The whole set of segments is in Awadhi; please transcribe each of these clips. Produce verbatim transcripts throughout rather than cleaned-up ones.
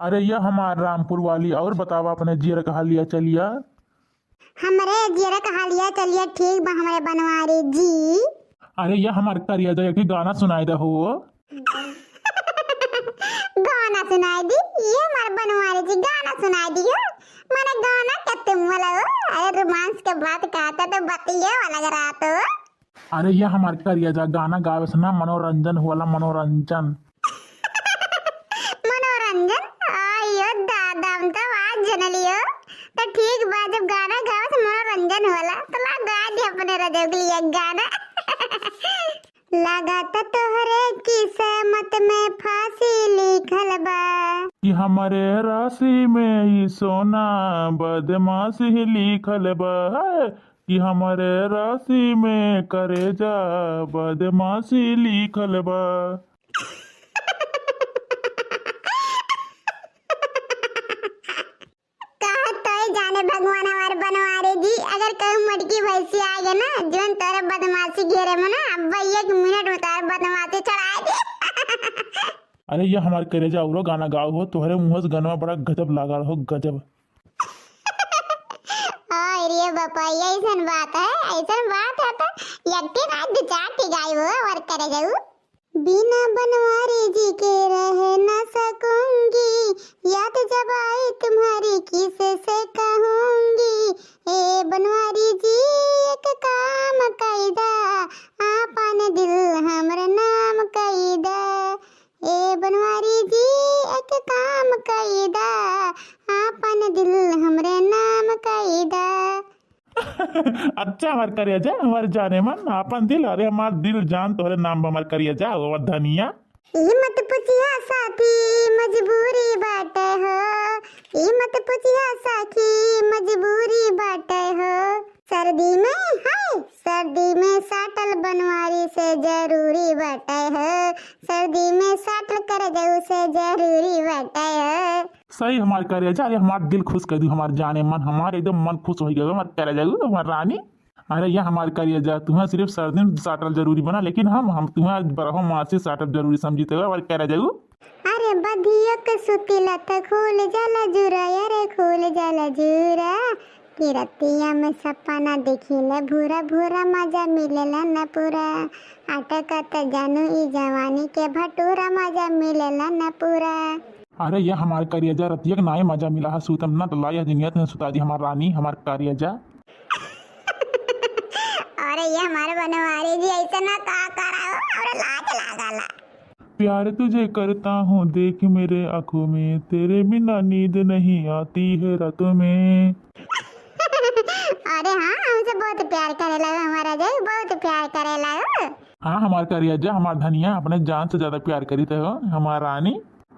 अरे ये हमार रामपुर वाली, और बतावा अपने जियर का हालिया चलिया। हमरे जियर का हालिया चलिया ठीक बा हमरे बनवारी जी। अरे ये हमार करिया जा, एक गाना सुनाई दे हो। गाना सुनाई दी, ये हमार बनवारी जी गाना सुनाई दियो। माने गाना क्या तुम वाला हो? अरे रोमांस के बात कहता तो बतिये वाला रात हो। अरे ये हमार करिया जा गाना गावे से ना मनोरंजन होला, मनोरंजन। मनोरंजन? आयो दादा, हम तो आज जन लियो। तो ठीक बा, जब गाना गावे से मनोरंजन होला तो ला गा दे अपने रजौगली एक गाना। लागत तोहरे किस्मत में फांसी लिखल बा। कि हमरे राशि में ई सोना बदमाशी लिखल बा। कि हमरे राशि में करेजा बदमाशी लिखल बा। कहत तो जाने भगवान हमार बनवारी जी, अगर कहूँ मटकी भैंसी आ गए ना, जोन तोरे बदमाशी घेरे में ना, अब एक मिनट में तोरे बदमाशी छुड़ाई दे। अरे ये हमार करेजा, औरो गाना गाओ हो, तोहरे मुँह से गनवा बड़ा गजब लागा हो, गजब। ओए रे बापा, ये ऐसन बात है, ऐसन बात है तो यक्के ना दो चार ठे गाई हो, और करे जाऊ। बिना बनवारी जी के रह ना सकूंगी, याद जब आई तुम्हारी किससे कहूंगी। ए बनवारी जी एक काम कैदा, आपन दिल हमर नाम कैदा। ए बनवारी जी एक काम कैदा, आपन दिल हमरे नाम कैदा। अच्छा हमार करेजा, हमार जाने मन, आपन दिल, अरे हमार दिल जान तोहरे नाम बा हमार करेजा, हमार धनिया। ई मत पूछिया साथी, मजबूरी बाटे हो। ई मत पूछिया साथी, मजबूरी बाटे हो। सर्दी में, हाय, सर्दी में साटल बनवारी से जरूरी बाटे हो। सर्दी में साटल करजऊ से जरूरी बाटे हो। सही हमार करेजा, अरे हमार दिल खुश कर दू, हमार जाने मन, हमार एकदम मन खुश हो गया, हमार करेजा, हमार रानी। अरे ये हमार करेजा, तुम्हें सिर्फ सर्दी में साटल जरूरी बना, लेकिन हम, हम तुम्हें आज बारहो मासी साटल जरूरी समझते हो, हमार करेजा। अरे बधिया के सुतीला त खुल जाला जुरा, अरे खुल जाला जुरा। कि रतिया में सपना देखिले भूरा भूरा, मजा मिलेला न पूरा। अटकत जानू ई जवानी के भटूरा, मजा मिलेला न पूरा। अरे ये हमार करेजा, रतिया के नाई मजा मिला है, सूतम ना तो ला यह दुनिया तुम्हें सुता दी हमार रानी, हमार करेजा। अरे ये हमारे बनवारी जी ऐसे ना का कराओ, और लाज लागला। प्यार तुझे करता हूँ, देख मेरे आँखों में, तेरे बिना नींद नहीं आती है रातों में। अरे हाँ, हमसे बहुत प्यार करे लगा हमारा जय, बहुत प्यार करे लगा। हाँ हमार करेजा, हमार धनिया, अपने जान से ज्यादा प्यार करी थे हो हमार रानी।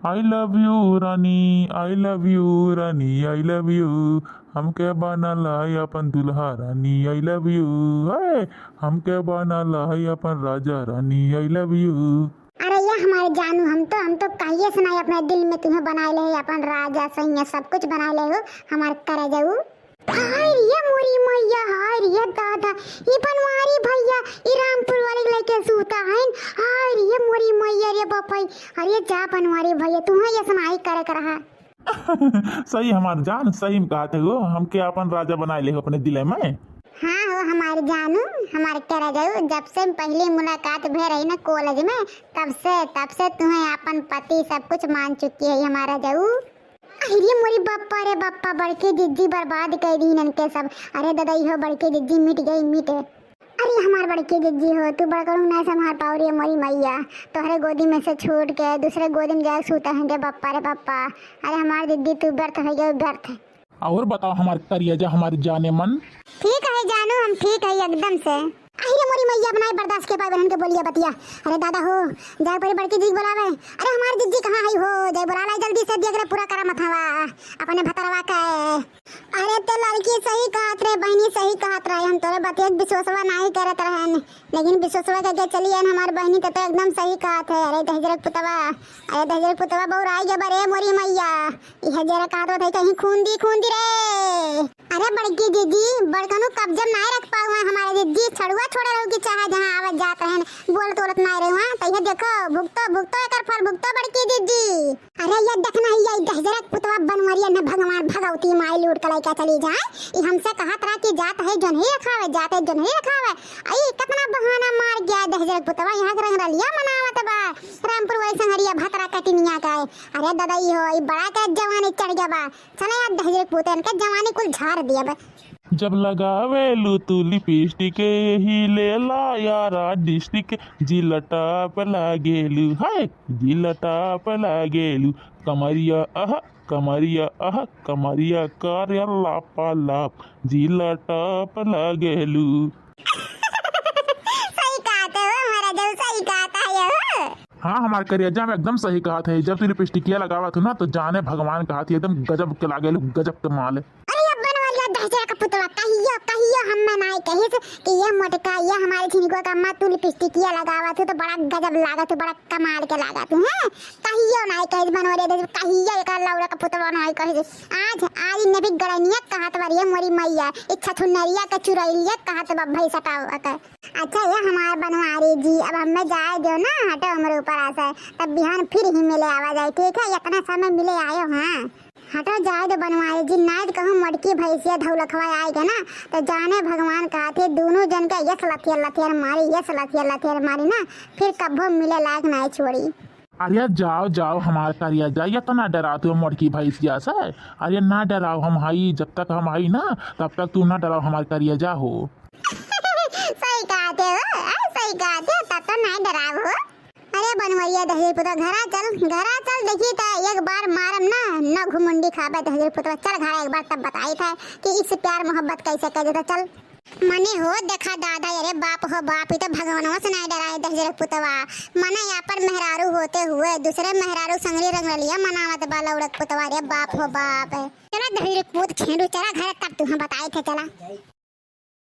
I love you रानी, I love you रानी, I love you। हमके बनाला अपन दुल्हा रानी, I love you। हाय, हमके बनाला अपन राजा रानी, I love you। अरे ये हमारे जानू, हम तो, हम तो कहिए से नहीं अपने दिल में तुम्हें बनाए ले, अपन राजा सैया सब कुछ बनाए ले हो, हमार करेजाऊ। हाय रे मोरी मैया, हाय रे दादा, ई बनवारी भैया, ई रामपुर वाले लइके सूता हइन। हाय रे मोरी मैया रे बापई, अरे जा बनवारी भैया, तुम्हें ये सुनाई करे के रहा। सही हमार जान, सही में कहत हो, हमके अपन राजा बनाए ले हो अपने दिल में। हाँ हो हमार जानू, हमार करेजाऊ, जब से पहली मुलाकात भे रही ना कॉलेज में, तब से, तब से तुम्हें अपन पति सब कुछ मान चुकी है हमारा जाऊ। अरे मोरी बप्पा रे बप्पा, बड़की जिज्जी बर्बाद कर दी इनके सब। अरे दादा, इहो बड़की जिज्जी मिट गई, मिट। अरे हमार बड़की जिज्जी हो, तू बड़कड़ू ना संभाल पाओ रे मोरी मैया। तोहरे गोदी में से छूट के दूसरे गोदी में जाए सूता है रे बप्पा रे बप्पा। अरे हमार जिज्जी तू व्यर्थ हो गए, व्यर्थ। और बताओ हमार करेजा, हमार जाने मन। ठीक है जानू, हम ठीक है एकदम से। अरे मोरी मैया, अब नाई बर्दाश्त के पाए बहन के बोलिया बतिया। अरे दादा हो, जाए परी बड़की जिज्जी के बोलावे। अरे हमार जिज्जी कहाँ है हो, जाए बोला लाई जल्दी से, देख रे पूरा करा मथावा अपने भतरवा का। अरे तो लड़की सही कहत रहे बहनी, सही कहत रहे, हम तोरे बतिया के विश्वासवा नाई करत रहन, लेकिन विश्वासवा करके चली आन हमार बहनी, तो, तो एकदम सही कहत है। अरे दहिजरक पुतवा, अरे दहिजरक पुतवा बौराई गया बरे मोरी मैया, इहे जरा कहत रहे कहीं खून दी, खून दी रे। अरे बड़की जिज्जी, बड़कनू कब्जे में नाय रख पाऊ है हमारे जिज्जी, छड़ुआ छोड़े रहू की चाहे जहाँ आवत जात रहन, बोलत बोलत नाय रहू, हाँ, तो ये देखो, भुगतो, भुगतो एकर फल भुगतो बड़की जिज्जी। अरे ये देखना ही, ये दहिजरा न भगवान भगवती माई लूट के लइका चली जाए। ई हमसे कहत रहा कि जात है जोन्हरी रखावे, जात है जोन्हरी रखावे। आई कितना बहाना मार गया दहिजर पुतवा, यहाँ के रंगरलिया मनावत बा। रामपुर वाली संगरिया भतरा कटिनिया का है। अरे दादा, ई हो, ई बड़ा के जवानी चढ़ गया बा। चले यार दहिजर पुतन के जवानी कुल झाड़ दिया बा। जब लगावेलू तू लिपस्टिक, यही लेला यारा डिस्ट्रिक्ट, जिला टॉप लागेलू, हाय, जिला टॉप लागेलू, कमरिया अह, कमरिया अह, कमरिया करे लापा लाप, जिला टॉप लागेलू। सही कहत हो हमारा जब, सही कहत हो। हाँ, हमार करिया जान एकदम सही कहत है। जब तू लिपस्टिकिया लगावत हो ना, तो जाने भगवान कहत है, एकदम गजब के लागेलू, गजब के माल। अरे ये बनवरिया दहिजर का पुतवा, कहियो, कहियो हम्मे नाई कहिस कि ये मोटका, ये हमारे झिनको का अम्मा, तू लिपस्टिकिया लगावत हो तो बड़ा गजब लागत हो, बड़ा कमाल के लागत हो, हैं? कहियो नाई कहिस बनवरिया दहिजर, कहियो एक लौड़ा का पुतवा नाई कहिस। आज, आज इन्हें भी गड़निया कहत बारी है मोरी मैया, इच्छा छुन्नरिया के चुरैलिया कहत बा भैंसा का। अच्छा ये हमारे बनवारी जी, अब हमें जाए दो ना, हटो हमरे ऊपर आसे, तब बिहान फिर ही मिले आवा जाए, ठीक है? इतना समय मिले आयो, हाँ। हटो जाए दो बनवारी जी, नाइट कहूँ मोटकी भैंसिया धौलखवा आए के ना, तो जाने भगवान कहत है, दोनों जन के यस लथियर लथियर मारी, यस लथियर लथियर मारी ना, फिर कब्बो मिले लायक नाई छोड़ी। अरे जाओ, जाओ हमार करिया जा, इतना डरात हो मोटकी भैंसिया से। अरे ना डराओ, हम हई, जब तक हम हई ना, तब तक तू ना डराओ हमार करिया जा हो। सही कहत हो, आ, सही कहत हो, तब तो ना डराओ हो। अरे बनवरिया दहिजर पुतवा, घरा चल, घरा चल, देखी त एक बार मारम ना, न घुमुंडी खाबे दहिजर पुतवा। चल घरा एक बार तब बताई था कि इससे प्यार मोहब्बत कैसे कर देता। चल। मने हो देखा दादा, अरे बाप हो बाप, ई तो भगवानवा से नाई डराए दहिजर पुतवा। मने आपन मेहरारू होते हुए दूसरे मेहरारू संगरी रंगरलिया मनावत बा लौड़क पुतवा, रे बाप हो बाप। चला दहिजर पूत छेड़ू, चला घरे तब तुहँ बताई थे, चला।